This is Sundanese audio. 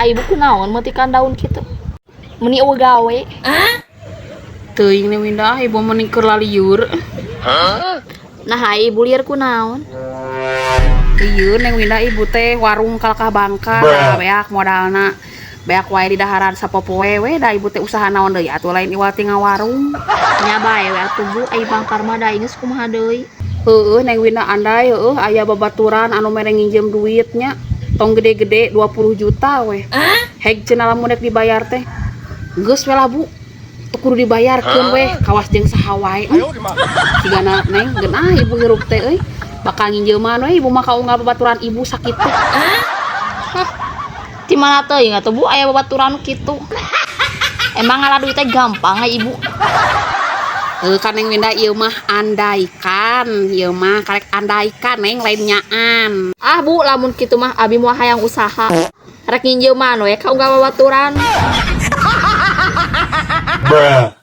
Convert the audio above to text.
Ibu kunaon meutikan daun kitu? Meuni euweuh gawe. Teuing, Neng Winda, ibu meni keur lalieur. Nah, ibu lieur kunaon? Ieu, Neng Winda, ibu teh warung kalakah bangka beak modalna. Beak wae di daharan sapopoe we, da ibu teh usaha naon deui atuh lain iwal ti ngawarung. Nya bae we atuh, Bu, ai bangkar mah da geus kumaha deui. Heueuh, Neng Winda, andai heueuh aya babaturan anu mere nginjem duitnya tong gede-gede, 20 juta we. Heg cenah lamun rek dibayar teh. Geus we lah, Bu. Teu kudu dibayarkeun we, kawas jeung saha wae. Sigana, Neng, geunah ibu hirup teh euy. Bakal nginjeuman we ibu mah ka unggal babaturan ibu sakitu. Ti mana teuing atuh, Bu, aya babaturan kitu? Emang ngala duit teh gampang ai ibu? Heuh kan, Neng Winda, ieu mah andaikan, ieu mah karek andaikan, Neng, lain nyaan. Ah, Bu, lamun kitu mah abi moal hayang usaha. Rek nginjeuman we ka unggal babaturan. Bruh.